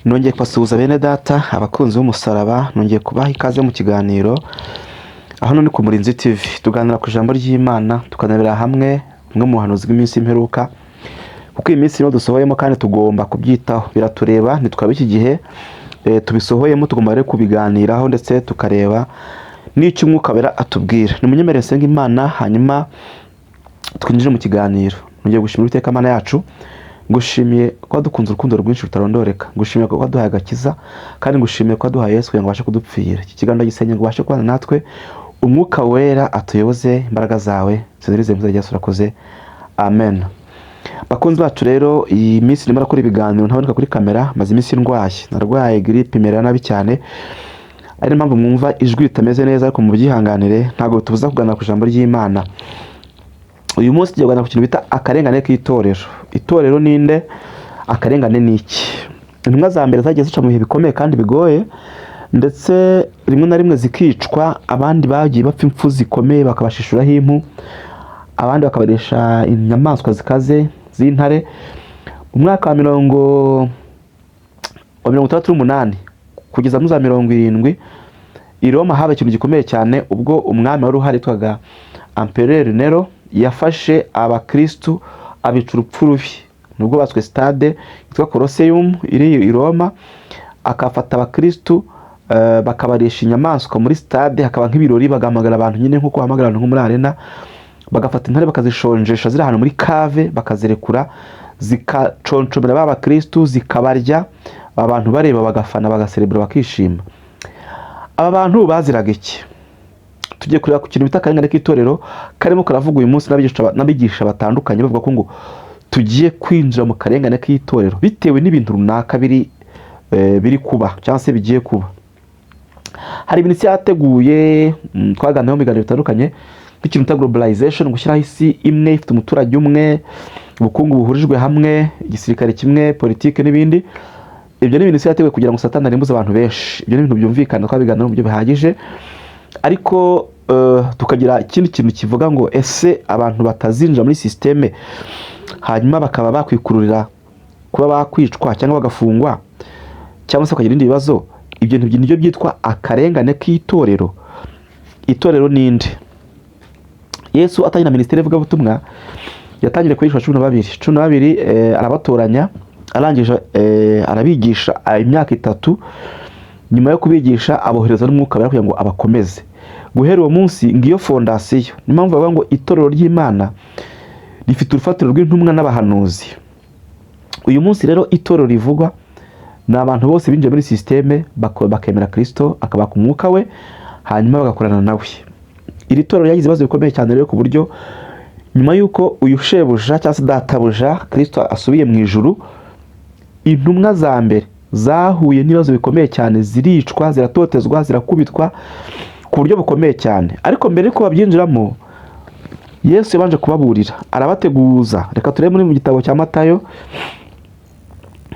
Nongeye kubasuhuza bene data, abakunzi b'umusaraba, nongeye kubaha ikaze mu kiganiro. Aho ni ku Murinzi TV, tuganira ku ijambo ry'Imana, tukanabera hamwe bumwe mu buhanuzi bw'iminsi y'imperuka, kuko iyi minsi niyo dusohoyemo kandi tugomba kubyitaho, biratureba ntitwaba iki gihe tubisohoyemo, tugomba rero kubiganiraho ndetse tukareba n'icyo Umwuka Wera atubwira. Nimunyemerere nsenga Imana, hanyuma twinjire mu kiganiro. Nongeye gushimira Uwiteka Mana yacu, ngushimiye ko wadukunze urukundo rwinshi rutarondoreka, ngushimiye ko waduhaye agakiza, kandi ngushimiye ko waduhaye Yesu kugira ngo abashe kudupfira. Iki kiganiro gisenye ngo ubashe kubana natwe, Umwuka Wera atuyoboze, imbaraga zawe zidurize mu izina rya Yesu, urakoze, amen. Bakunzi bacu rero, iyi minsi ndimo nakora ibiganiro ntaboneka kuri kamera, maze iminsi ndwaye, narwaye grippe imera nabi cyane, ari mpamvu mwumva ijwi ritameze neza, ariko mubyihanganire, ntabwo tubuza kuganira ku ijambo ry'Imana. Uyu munsi tugiye kuganira ku kintu bita akarengane k'itorero. Itorero ninde? Akarengane ni iki? Intumwa za mbere zagiye zica mu bihe bikomeye kandi bigoye, ndetse rimwe na rimwe zikicwa, abandi bagiye bapfa impfu zikomeye bakabashishuraho impu, abandi bakabarisha inyamaswa zikaze z'intare. Mu mwaka wa 68 kugeza muri za 70, i Roma haba ikintu gikomeye cyane, ubwo umwami wari uhari witwaga Empereur Nero yafashe abakristu abica urupfu rubi. Nubwo batswe stade yitwa Colosseum iri i Roma, akafata abakristu bakabarisha inyamaswa muri stade, hakaba nk'ibirori, bagahamagara abantu nyine nk'uko bahamagara abantu nko muri arena, bagafata intare bakazishonjesha ziri ahantu muri cave, bakazirekura zikaconcomera ba bakristu, zikabarya, abantu bareba, bagafana, bagaserebura, bakishima. Aba bantu baziraga iki? Tugiye kureba ku kintu bita akarengane k'itorero karimo karavuga uyu munsi n'abigisha batandukanye, bavuga ko ngo tugiye kwinjira mu karengane k'itorero bitewe n'ibintu runaka biri kuba cyangwa se bigiye kuba. Hari ibintu isi yateguye, twaganiriyeho mu biganiro bitandukanye, nk'ikintu bita globalization, gushyiraho isi imwe ifite umuturage umwe, ubukungu buhurijwe hamwe, igisirikare kimwe, politike n'ibindi. Ibyo ni ibintu isi yateguye kugira ngo Satani arimbuze abantu benshi. Ibyo ni ibintu byumvikana, twabiganiraho mu buryo bihagije. Ariko tukagira ikindi kintu kivuga ngo ese abantu batazinjira muri système hanyuma bakaba bakwikururira kuba bakwicwa cyangwa bagafungwa cyangwa se bakagira ibindi bibazo, ibyo bintu nibyo byitwa akarengane k'itorero. Itorero ni nde? Yesu atangira minisiteri y'ivugabutumwa yatangiriye kuri 12, 12 arabatoranya, arangije arabigisha imyaka 3. Nyuma yo kubigisha abohereza n'Umwuka Wera kugira ngo abakomeze. Guhera uwo munsi ngiyo fondation. Niyo mpamvu bavuga ngo itorero ry'Imana rifite urufatiro rw'intumwa n'abahanuzi. Uyu munsi rero itorero rivugwa ni abantu bose binjiye muri système, bakemera Kristo akabaka umwuka we, hanyuma bagakorana nawe. Iri torero ryagize ibibazo bikomeye cyane rero, ku buryo nyuma y'uko uyu shebuja cyangwa se databuja Kristo asubiye mu ijuru, intumwa za mbere zahuye n'ibibazo bikomeye cyane, ziricwa, ziratotezwa, zirakubitwa ku buryo bukomeye cyane. Ariko mbere y'uko babyinjiramo, Yesu yabanje kubaburira, arabateguza. Reka turebe muri mu gitabo cya Matayo.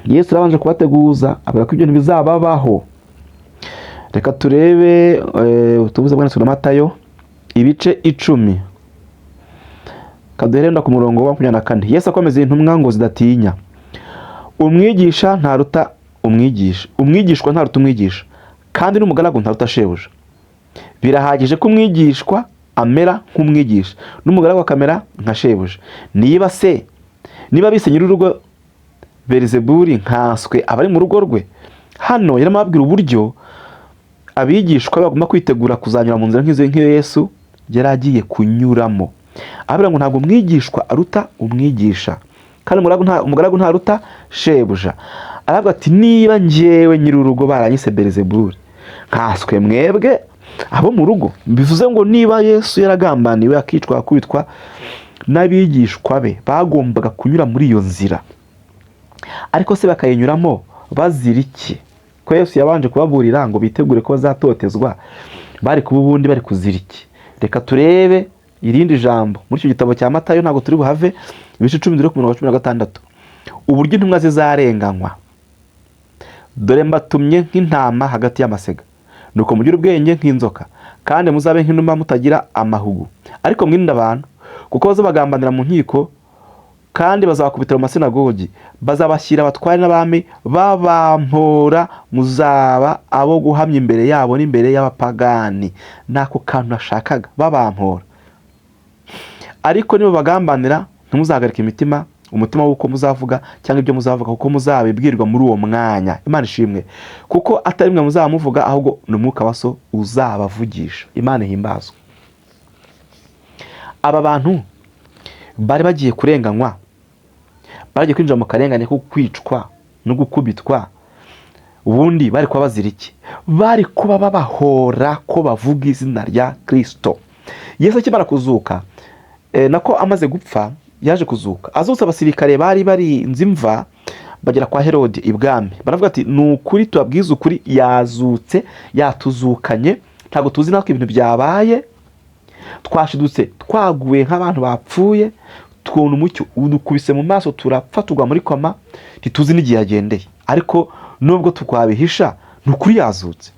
Yesu yarabanje kubateguza, avuga ko ibyo bintu bizababaho. Reka turebe ubutumwa bwanditswe na Matayo ibice 10, kaduhere ku murongo wa 24. Yesu akomeza intumwa ngo zidatinya. Umwigisha ntaruta umwigisha, umwigishwa ntaruta umwigisha, kandi n'umugaragu ntaruta shebuja. Birahagije ko umwigishwa amera nk'umwigisha, n'umugaragu akamera nka shebuja. Niba bise nyir'urugo Beelizebuli, nkanswe abari mu rugo rwe? Hano yarimo ababwira uburyo abigishwa bagomba kwitegura kuzanyura mu nzira nk'izo, nk'iyo Yesu yari agiye kunyuramo. Ababwira ngo ntabwo umwigishwa aruta umwigisha, kandi umugaragu ntaruta shebuja. Aravuga ati: "Niba njyewe nyir'urugo baranyise Beelizebuli, nkanswe mwebwe abo mu rugo?" Bivuze ngo niba Yesu yaragambaniwe, akicwa, akubitwa, n'abigishwa be bagombaga kunyura muri iyo nzira. Ariko se bakayinyuramo bazira iki, ko Yesu yabanje kubaburira ngo bitegure ko bazatotezwa? Bari kuba ubundi bari kuzira iki? Reka turebe irindi jambo muri icyo gitabo cya Matayo, ntabwo turi buhave, ibice 10, dore ku murongo wa 16, uburyo intumwa zizarenganywa. Dore mbatumye nk'intama hagati y'amasega, nuko mugire ubwenge nk'inzoka kandi muzabe nk'inuma, mutagira amahugu. Ariko mwirinde abantu, kuko bazabagambanira mu nkiko. Kandi bazabakubitira mu masinagogi, bazabashyira abatware n'abami babampora, muzaba abo guhamya imbere yabo n'imbere y'abapagani. N'ako kantu nashakaga, babampora. Ariko niba bagambanira, ntimuzahagarike imitima, umutima w'uko muzavuga cyangwa ibyo muzavuga, kuko muzabibwirwa muri uwo mwanya. Imana ishimwe, kuko atari mwe muzaba muvuga, ahubwo ni Umwuka wa So uzabavugisha. Imana ihimbazwe. Aba bantu bari bagiye kurenganywa, bagiye kwinjira mu karengane ko kwicwa no gukubitwa. Ubundi bari kuba bazira iki? Bari kuba babahora ko bavuga izina rya Kirisito. Yesu akimara kuzuka, nako amaze gupfa yaje kuzuka, azutse, abasirikare bari barinze imva bagera kwa Herodi ibwami, baravuga ati: "Ni ukuri, tubabwize ukuri, yazutse, yatuzukanye. Ntabwo tuzi natwe ibintu byabaye. Twashidutse twaguye nk'abantu bapfuye, tubona umucyo udukubise mu maso, turapfa, tugwa muri koma, ntituzi n'igihe yagendeye. Ariko nubwo twabihisha, ni ukuri yazutse."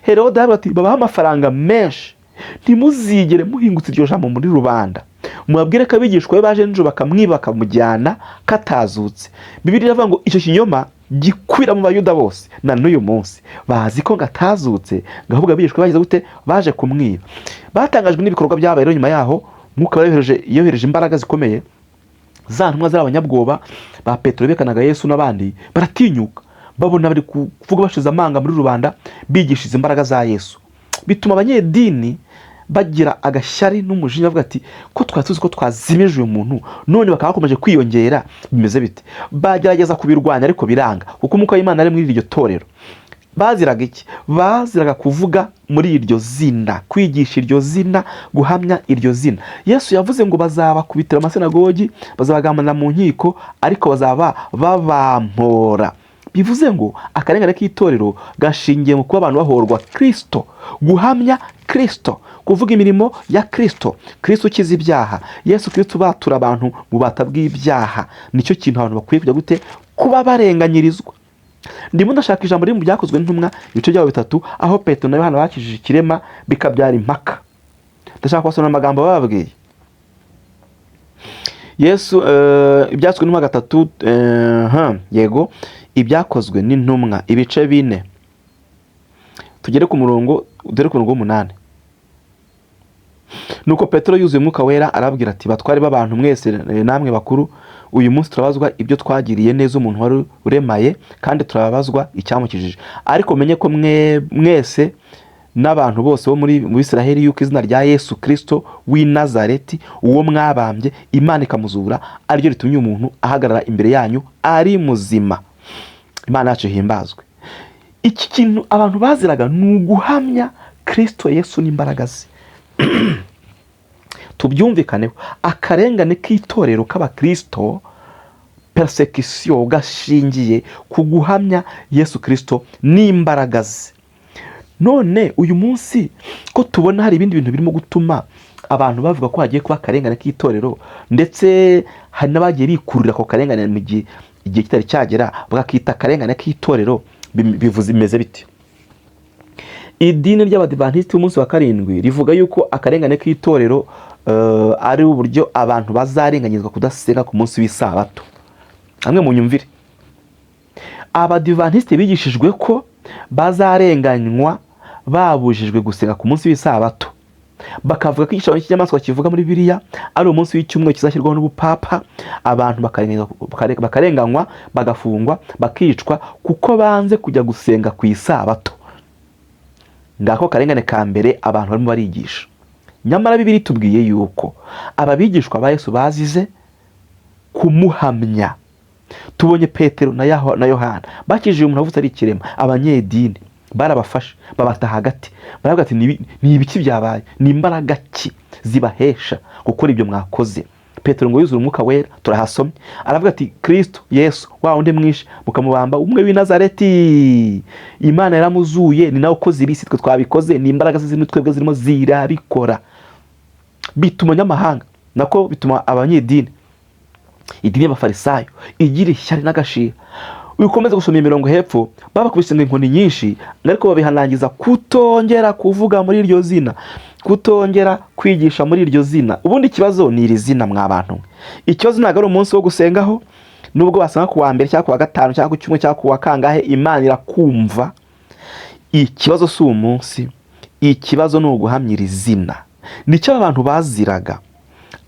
Herode aravuga ati: "Babahe amafaranga menshi, ntimuzigere muhingutse iryo jambo muri rubanda. Mubabwire ko abigishwa be baje nijoro bakamwiba, bakamujyana, katazutse." Bibiliya iravuga ngo icyo kinyoma gikwira mu Bayuda bose, na n'uyu munsi bazi ko ngo atazutse, ngo ahubwo abigishwa bagize gute? Baje kumwiba. Batangajwe n'ibikorwa byabaye rero nyuma yaho. Mwuka yohereje imbaraga zikomeye, za ntumwa zari abanyabwoba ba Petero bekanaga Yesu n'abandi baratinyuka, babona bari kuvuga bashize amanga muri rubanda, bigisha izi imbaraga za Yesu. Bituma abanyedini bagira agashyari n'umujinya, bavuga ati: "Ko twari tuzi ko twazimije uyu muntu, none bakaba bakomeje kwiyongera, bimeze bite?" Bagerageza kubirwanya ariko biranga, kuko Umwuka w'Imana ari muri iryo torero. Baziraga iki? Baziraga kuvuga muri iryo zina, kwigisha iryo zina, guhamya iryo zina. Yesu yavuze ngo bazabakubitira amasinagogi, bazabagambanira mu nkiko, ariko bazaba babampora. Bivuze ngo akarengane k'itorero gashingiye mu kuba abantu bahorwa Kirisito, guhamya Kirisito, kuvuga imirimo ya Kirisito, Kirisito ukiza ibyaha, Yesu Kirisito ubatura abantu mu bubata bw'ibyaha. Nicyo kintu abantu bakwiye kujya gute? Kuba barenganyirizwa. Ndimo ndashaka ijambo riri mu Byakozwe n'Intumwa, ibice byabo 3, aho Petero na Yohana bakijije ikirema bikabyara impaka. Ndashaka kubasomera amagambo bababwiye. Yesu, Ibyakozwe n'Intumwa 3, yego, Ibyakozwe n'Intumwa ibice 4, tugere ku murongo, dore ku murongo w'8. Nuko Petero yuzuye Umwuka Wera arabwira ati: "Batware b'abantu mwese, namwe bakuru, uyu munsi turabazwa ibyo twagiriye neza umuntu wari uremaye, kandi turabazwa icyamukijije. Ariko menye ko mwe mwese n'abantu bose bo muri Israheli yuko izina rya Yesu Kirisito w'i Nazareti, uwo mwabambye, Imana ikamuzura, ariryo ritumye umuntu ahagarara imbere yanyu ari muzima." Imana yacu ihimbazwe. Iki kintu abantu baziraga ni uguhamya Kirisito Yesu n'imbaraga ze. Tubyumvikaneho, akarengane k'itorero k'abakirisito, persecution, gashingiye ku guhamya Yesu Kirisito n'imbaraga ze. None uyu munsi ko tubona hari ibindi bintu birimo gutuma abantu bavuga ko hagiye kuba akarengane k'itorero, ndetse hari n'abagiye bikururira ako karengane mu gihe igihe kitari cyagera, bakita akarengane k'itorero, bivuze bimeze bite? Idini ry'Abadivantisiti b'Umunsi wa Karindwi rivuga yuko akarengane k'itorero ari uburyo abantu bazarenganyizwa kudasenga ku munsi w'isabato. Hamwe mu nyumvire, Abadivantisiti bigishijwe ko bazarenganywa babujijwe gusenga ku munsi w'isabato, bakavuga ko igishushanyo cy'inyamaswa kivuga muri Bibiliya ari umunsi w'icyumweru kizashyirwaho n'ubupapa, abantu bakarenganywa, bagafungwa, bakicwa kuko banze kujya gusenga ku isabato. Ngako karengane ka mbere abantu barimo barigisha. Nyamara Bibiliya itubwiye yuko aba bigishwa ba Yesu bazize kumuhamya. Tubonye Petero na Yohana bakijije umuntu wavutse ari ikirema, abanyedini barabafashe, babata hagati, baravuga ati: "Ni ibiki byabaye? Ni imbaraga ki zibahesha gukora ibyo mwakoze?" Petero ngo yuzure Umwuka Wera, turahasomye, aravuga ati: "Kirisito Yesu wa wundi mwishe mukamubamba, umwe w'i Nazareti, Imana yaramuzuye, ni nawe ukoze ibi. Si twe twabikoze, ni imbaraga ze zirimo twebwe zirimo zirabikora." Bituma abanyamahanga, nako bituma abanyedini, idini y'Abafarisayo, igira ishyari n'agashiha. Ukomeze gusoma imirongo hepfo, babakubise ngo inkoni nyinshi, ariko babihanangiza kutongera kuvuga muri iryo zina. Kutongera kwigisha muri iryo zina. Ubundi ikibazo ni iri zina, mwa bantu. Ikibazo ntabwo ari umunsi wo gusengaho, nubwo wasanga ku wa mbere cyangwa ku wa gatanu cyangwa ku cyumweru cyangwa ku wa kangahe, Imana irakumva. Ikibazo si umunsi, ikibazo ni uguhamya iri zina. Nicyo abantu baziraga.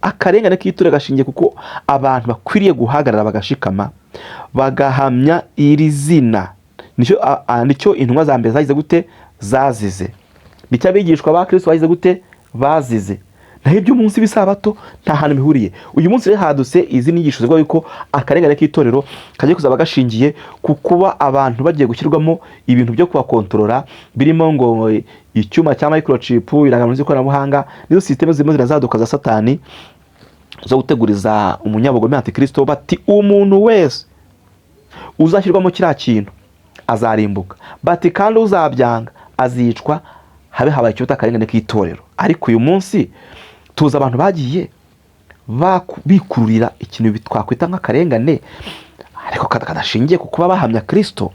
Akarengane k'itorero gashingiye kuko abantu bakwiriye guhagarara, bagashikama, bagahamya iri zina. Nicyo intumwa za mbere zagize gute? Zazize. Nicyo abigishwa ba Kristo bagize gute? Bazize. Naho iby'umunsi w'isabato nta hantu bihuriye. Uyu munsi rero hadutse izi nyigisho zivuga yuko akarengane k'itorero kagiye kuzaba gashingiye ku kuba abantu bagiye gushyirwamo ibintu byo kubakontorora, birimo ngo icyuma cya microchip, irangamuntu z'ikoranabuhanga. Nizo sisiteme zirimo zirazaduka za Satani zo guteguriza umunyabugome antikristo. Bati umuntu wese uzashyirwamo kiriya kintu azarimbuka, bati kandi uzabyanga azicwa. Habe habaye icyo bita akarengane k'itorero. Ariko uyu munsi tuzi abantu bagiye bikururira ikintu twakwita nk'akarengane, ariko kadashingiye ku kuba bahamya Kristo.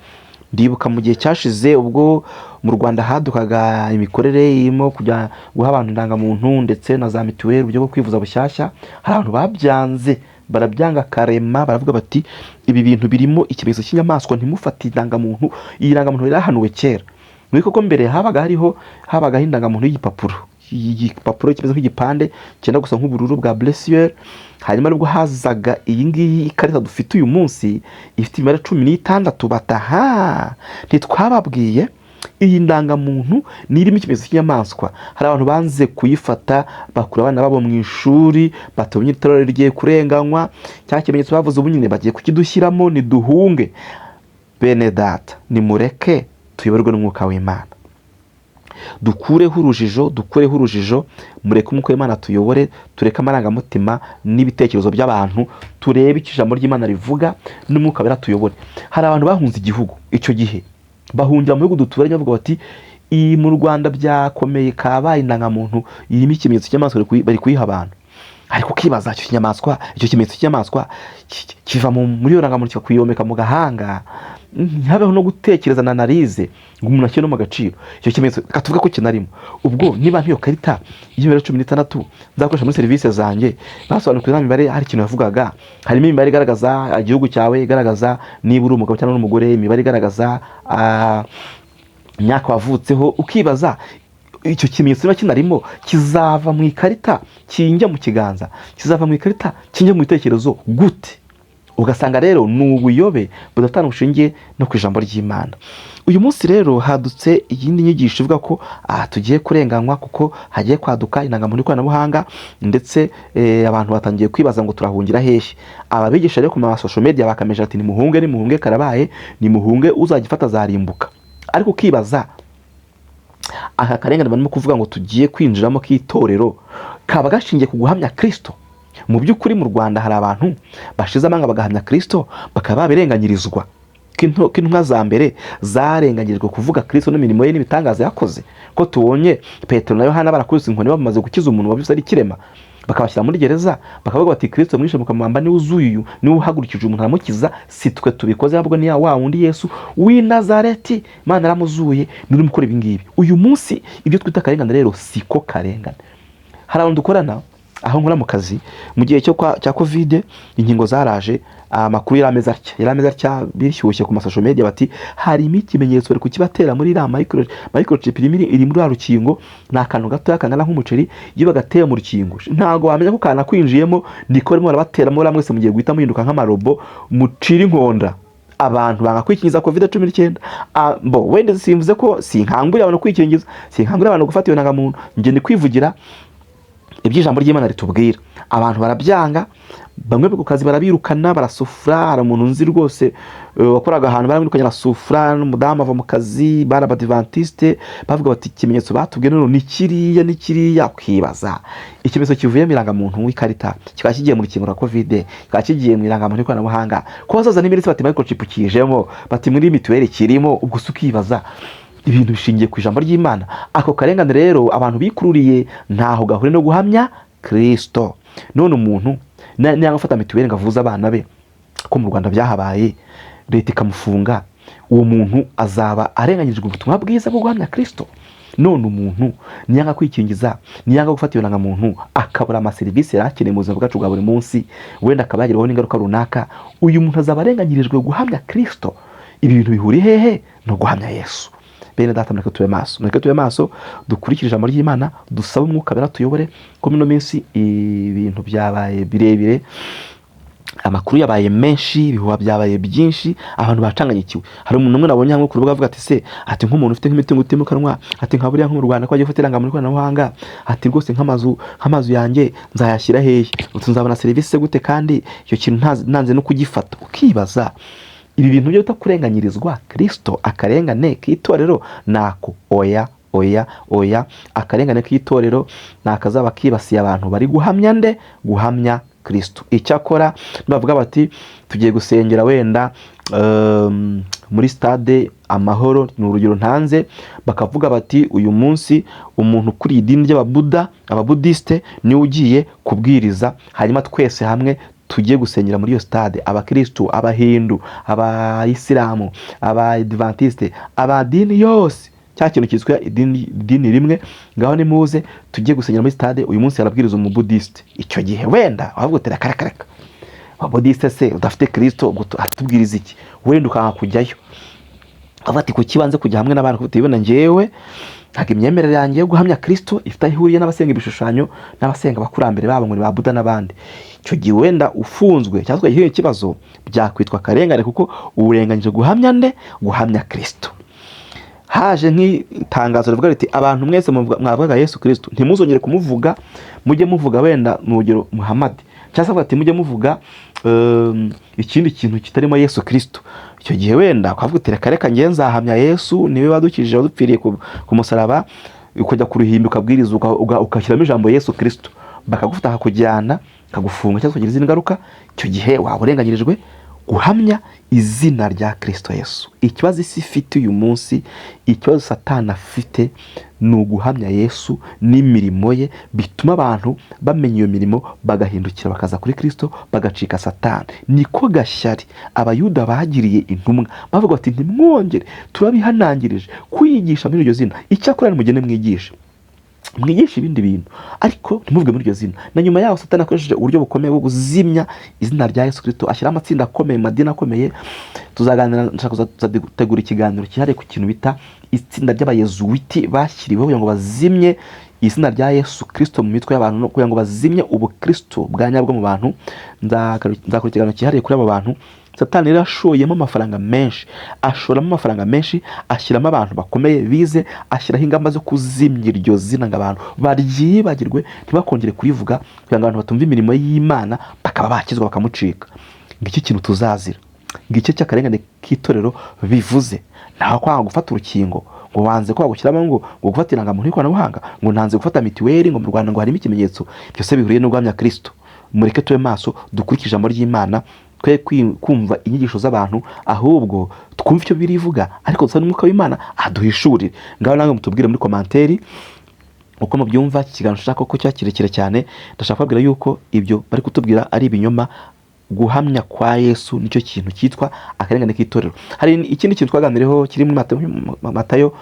Ndibuka mu gihe cyashize, ubwo mu Rwanda hadukaga imikorere irimo kujya guha abantu indangamuntu ndetse na za mituweli, uburyo bwo kwivuza bushyashya, hari abantu babyanze, barabyanga karema, baravuga bati ibi bintu birimo ikimenyetso cy'inyamaswa, ntimufate indangamuntu. Iyi ndangamuntu yarahanuwe kera. Muri koko mbere habaga hariho, habagaho indangamuntu y'igipapuro, igipapuro kimeze nk'igipande cyenda gusa nk'ubururu bwa bleu ciel. Hanyuma nibwo hazaga iyi ngiyi ikarita dufite uyu munsi ifite imibare 16. Bataha ntitwababwiye, iyi ndangamuntu ni irimo ikimenyetso cy'inyamaswa. Hari abantu banze kuyifata, bakura abana babo mu ishuri, batumye itorero rigiye kurenganywa, cya kimenyetso bavuze ubu nyine bagiye kukidushyiramo, niduhunge. Bene data, nimureke tuyoborwe n'Umwuka w'Imana, dukureho urujijo, dukureho urujijo. Mureke Umwuka w'Imana tuyobore, tureke amarangamutima n'ibitekerezo by'abantu, turebe icyo ijambo ry'Imana rivuga, n'Umwuka Wera tuyobore. Hari abantu bahunze igihugu icyo gihe, bahungira mu bihugu duturanye, bavuga bati iyi mu Rwanda byakomeye, kabaye, indangamuntu irimo ikimenyetso cy'inyamaswa, bari kuyiha abantu. Ariko ukibaza, icyo kinyamaswa, icyo kimenyetso cy'inyamaswa kiva muri iyo ndangamuntu kikakuyomeka mu gahanga, ntihabeho no gutekereza na analyse ngo umuntu ashyire no mu gaciro. Icyo kimenyetso, reka tuvuge ko kinarimo, ubwo niba nk'iyo karita y'imibare 16 nzakoresha muri serivisi zanjye, basobanukiwe na mibare, hari ikintu yavugaga. Harimo imibare igaragaza igihugu cyawe, igaragaza niba uri umugabo cyangwa uri umugore, imibare igaragaza imyaka wavutseho. Ukibaza, icyo kimenyetso niba kinarimo, kizava mu ikarita kinjya mu kiganza, kizava mu ikarita kinjya mu bitekerezo gute? Ugasanga rero ni ubuyobe budafite ahantu bushingiye no ku ijambo ry'Imana. Uyu munsi rero hadutse iyindi nyigisho ivuga ko tugiye kurenganywa kuko hagiye kwaduka indangamuntu y'ikoranabuhanga, ndetse abantu batangiye kwibaza ngo turahungira hehe? Aba bigisha rero ku ma social media bakameje ati nimuhunge, nimuhunge, karabaye, nimuhunge, uzajya ifata azarimbuka. Ariko ukibaza, aka karengane barimo kuvuga ngo tugiye kwinjiramo k'itorero kaba gashingiye ku guhamya Kristo? Mu by'ukuri mu Rwanda hari abantu bashize amanga bagahamya Kristo bakaba babirenganyirizwa? Ko intumwa za mbere zarenganyirijwe kuvuga Kristo n'imirimo ye n'ibitangaza yakoze, ko tubonye Petero na Yohana barakubise inkoni bamaze gukiza umuntu wabyutse ari ikirema, bakabashyira muri gereza, bakavuga bati Kristo mwishe mukamwamba niwe uzuye uyu, niwe uhagurukije umuntu aramukiza, si twe tubikoze, ahubwo ni wa wundi Yesu w'i Nazareti, Imana yaramuzuye, niwe urimo gukora ibi ngibi. Uyu munsi ibyo twita akarengane rero siko karengane. Hari abantu dukorana aho nkora mu kazi, mu gihe cya Covid, inkingo zaraje, amakuru yari ameze atya, yari ameze atya, bishyushye ku ma social media, bati harimo ikimenyetso bari kukibatera muri iriya microchip iri muri ruriya rukingo. Ni akantu gatoya kangana nk'umuceri, iyo bagateye mu rukingo ntabwo wamenya ko kanakwinjiyemo. Niko barimo barabateramo buriya, mwese mugiye guhita muhinduka nk'amarobo, mucira inkonda. Abantu banga kwikingiza Covid 19. Bo wenda simvuze ko, sinkangurira abantu kwikingiza, sinkangurira abantu gufata iyo ndangamuntu. Njye ndi kwivugira iby'ijambo ry'Imana ritubwira. Abantu barabyanga, bamwe ku kazi barabirukana, barasufura. Hari umuntu nzi rwose wakoraga ahantu, baramwirukanye, arasufura, n'umudamu ava mu kazi. Bari abadivantisite, bavuga bati ikimenyetso batubwiye none ni kiriya, ni kiriya. Ukibaza, ikimenyetso kivuye mu irangamuntu w'ikarita kikaba kigiye mu rukingo rwa Covid, kikaba kigiye mu irangamuntu y'ikoranabuhanga, ko bazaza n'iminsi bati microchip kijemo, bati muri mituweli kirimo. Ubwo se ukibaza, ibintu bishingiye ku ijambo ry'Imana? Ako karengane rero abantu bikururiye ntaho gahuriye no guhamya Kristo. None umuntu niyanga gufata mituweli ngo avuze abana be, ko mu Rwanda byahabaye, leta ikamufunga, uwo muntu azaba arenganyijwe ubutumwa bwiza bwo guhamya Kristo? None umuntu niyanga kwikingiza, niyanga gufata iyo ndangamuntu, akabura amaserivisi yari akeneye mu buzima bwacu bwa buri munsi, wenda akaba yagirwaho n'ingaruka runaka, uyu muntu azaba arenganyirijwe guhamya Kristo. Ibi bintu bihuriye hehe no guhamya Yesu? Bene data, mureke tube maso, mureke tube maso, dukurikire ijambo ry'Imana, dusabe Umwuka Wera tuyobore, ko muri ino minsi ibintu byabaye birebire, amakuru yabaye menshi, ibihuha byabaye byinshi, abantu bacanganyikiwe. Hari umuntu umwe nabonye hamwe ku rubuga avuga ati: "Se," ati, "nk'umuntu ufite nk'imitungo itimukanwa," ati, "nka buriya nko mu Rwanda ko bagiye gufata irangamuntu ikoranabuhanga," ati, "rwose nk'amazu yanjye nzayashyira hehe? Utu nzabona serivisi gute kandi icyo kintu nanze no kugifata?" Ukibaza ibi bintu byo bita kurenganyirizwa Kristo, akarengane k'itorero nako. Oya, oya, oya! Akarengane k'itorero ni akazaba kibasiye abantu bari guhamya nde? Guhamya Kristo. Icyakora bavuga bati tugiye gusengera wenda muri Stade Amahoro, ni urugero ntanze, bakavuga bati uyu munsi umuntu ukuriye idini ry'Ababuda, Ababudisite, niwe ugiye kubwiriza, hanyuma twese hamwe tugiye gusengera muri iyo stade, Abakristu, Abahindu, Abayisilamu, Abadivantiste, abadini yose, cya kintu cyitwa idini rimwe, ngaho nimuze tujye gusengera muri stade, uyu munsi arabwiriza Umubudisite. Icyo gihe wenda wavuga uti reka, reka, reka, Ababudisite se udafite Kristo ubwo atubwiriza iki? Wenda ukanga kujyayo, avuga ati kuki banze kujya hamwe n'abandi? Kuko tubibona, njyewe ntabwo imyemerere yanjye yo guhamya Kristo ifite aho ihuriye n'abasenga ibishushanyo n'abasenga abakurambere babo ngo ni ba Buda n'abandi. Icyo gihe wenda ufunzwe cyangwa ukagira ikibazo, byakwitwa akarengane, kuko urenganyije guhamya nde? Guhamya Kristo. Haje nk'itangazo rivuga riti abantu mwese mwavugaga Yesu Kristo ntimuzongere kumuvuga, mujye muvuga wenda ni urugero Muhamadi, cyangwa se avuga ati mujye muvuga ikindi kintu kitarimo Yesu Kristo. Icyo gihe wenda ukavuga uti reka, reka, njye nzahamya Yesu, niwe wadukijije, wadupfiriye ku musaraba. Ukajya ku ruhimbi ukabwiriza, ugashyiramo ijambo Yesu Kristo, bakagufata bakakujyana, bakagufunga cyangwa ukagira izindi ngaruka. Icyo gihe waba urenganyirijwe guhamya izina rya Kristo Yesu. Ikibazo isi ifite uyu munsi, ikibazo Satani afite, ni uguhamya Yesu n'imirimo ye, bituma abantu bamenya iyo mirimo bagahindukira bakaza kuri Kristo, bagacika Satani. Niko gashyari Abayuda bagiriye intumwa, bavuga bati ntimwongere, turabihanangirije kwigisha muri iryo zina, icyakora nimugende mwigishe, mwigishe ibindi bintu, ariko ntimuvuge muri iryo zina. Na nyuma yaho Satani akoresheje uburyo bukomeye bwo kuzimya izina rya Yesu Kristo, ashyiraho amatsinda akomeye mu madini akomeye. Tuzaganira, ndashaka kuzategura ikiganiro cyihariye ku kintu bita itsinda ry'Abayezuwiti bashyiriweho kugira ngo bazimye izina rya Yesu Kristo mu mitwe y'abantu, no kugira ngo bazimye ubukristo bwa nyabwo mu bantu. Nzakora ikiganiro cyihariye kuri abo bantu. Satani rero ashoyemo amafaranga menshi, ashoramo amafaranga menshi, ashyiramo abantu bakomeye bize, ashyiraho ingamba zo kuzimya iryo zina ngo abantu baryibagirwe, ntibakongere kurivuga, kugira ngo abantu batumve imirimo y'Imana bakaba bakizwa bakamucika. Ngicyo kintu tuzazira, ngicyo cy'akarengane k'itorero bivuze. Ntawe kwanga gufata urukingo ngo wanze ko bagushyiramo ngo gufata irangamuntu y'ikoranabuhanga, ngo ntanze gufata mituweli, ngo mu Rwanda ngo harimo ikimenyetso, byose bihuriye no guhamya Kristo. Mureke tube maso, dukurikije ijambo ry'Imana, twe kumva inyigisho z'abantu, ahubwo twumve icyo birivuga, ariko dusa n'Umwuka w'Imana aduhishurire. Ngaho namwe mutubwire muri commentaire uko mubyumva. Iki kiganiro nshaka ko cya kirekire cyane, ndashaka kubabwira yuko ibyo bari kutubwira ari ibinyoma. Guhamya kwa Yesu nicyo kintu cyitwa akarengane k'itorero. Hari ikindi kintu twaganiriyeho kiri muri Matayo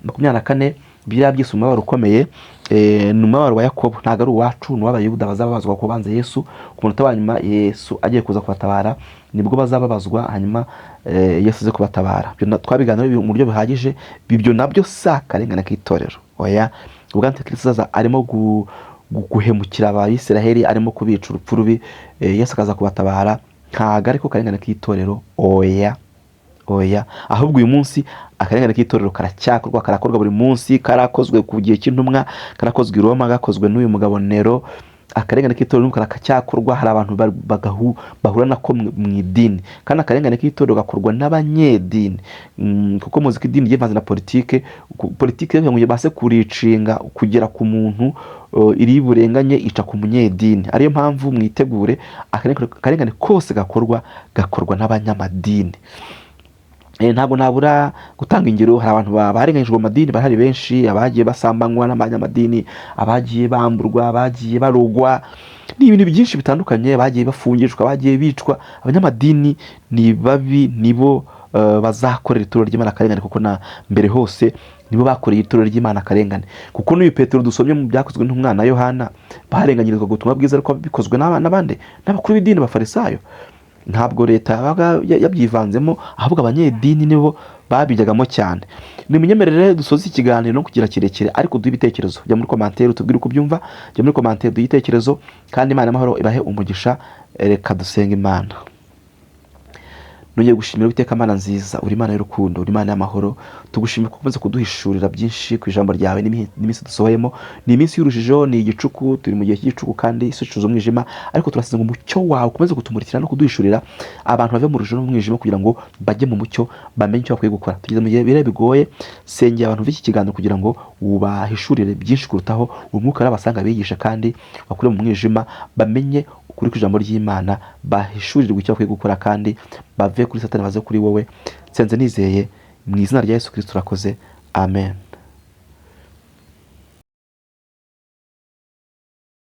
24, biriya byise umubabaro ukomeye. Ni umubabaro wa Yakobo, ntabwo ari uwacu, ni uw'Abayuda bazababazwa ko banze Yesu. Ku munota wa nyuma Yesu agiye kuza kubatabara, nibwo bazababazwa, hanyuma Yesu aze kubatabara. Ibyo twabiganiriyeho mu buryo buhagije. Ibyo nabyo si akarengane k'itorero, oya. Ubwo Antikristo azaza arimo guhemukira Abayisiraheli, arimo kubica urupfu rubi, Yesu akaza kubatabara, ntabwo ariko karengane k'itorero, oya, oya. Ahubwo uyu munsi akarengane k'itorero karacyakorwa, karakorwa buri munsi, karakozwe ku gihe cy'intumwa, karakozwe i Roma, gakozwe n'uyu mugabo Nero. Akarengane k'itorero n'ubu karacyakorwa. Hari abantu bahura nako mu idini, kandi akarengane k'itorero gakorwa n'abanyedini. Kuko muzi ko idini ryivanze na politike. Politike kugira ngo ibashe kuricinga kugera ku muntu iri burenganye, ica ku munyedini. Ariyo mpamvu mwitegure, akarengane kose gakorwa, gakorwa n'abanyamadini. Ntabwo nabura gutanga ingero. Hari abantu barenganyijwe mu madini, barahari benshi, abagiye basambanywa n'abanyamadini, abagiye bamburwa, abagiye barogwa, ni ibintu byinshi bitandukanye, bagiye bafungishwa, bagiye bicwa. Abanyamadini ni babi, nibo. bazakorera itorero ry'Imana akarengane, kuko na mbere hose nibo bakoreye itorero ry'Imana akarengane. Kuko n'uyu Petero dusomye mu Byakozwe n'Intumwa, Yohana, barenganyirizwa ubutumwa bwiza, ariko bikozwe n'abandi, n'abakuru b'idini, Abafarisayo. Ntabwo leta yabaga yabyivanzemo, ahubwo abanyedini nibo babijyagamo cyane. Ni munyemerere dusoze ikiganiro no kugira kirekire, ariko duhe ibitekerezo. Jya muri commentaire utubwire uko ubyumva, jya muri commentaire duhe ibitekerezo, kandi Imana y'amahoro ibahe umugisha. Reka dusenge Imana. Nongeye gushimira Uwiteka Mana nziza, uri Imana y'urukundo, uri Imana y'amahoro. Tugushimira ko ukomeza kuduhishurira byinshi ku ijambo ryawe n'iminsi dusohoyemo. Ni iminsi y'urujijo, ni igicuku, turi mu gihe cy'igicuku kandi isi icuza umwijima, ariko turasize ngo umucyo wawe ukomeze kutumurikira no kuduhishurira, abantu bave mu rujijo no mu mwijima kugira ngo bajye mu mucyo, bamenye icyo bakwiye gukora. Tugeze mu gihe bire bigoye. Sengera abantu b'iki kiganiro kugira ngo ubahishurire byinshi kurutaho, umwuka arabasanga bigisha kandi bakure mu mwijima, bamenye ukuri kw'ijambo ry'Imana, bahishurirwe icyo bakwiye gukora kandi bave kuri Satani baze kuri wowe. Nsenze nizeye mu izina rya Yesu Kristo, urakoze, amen.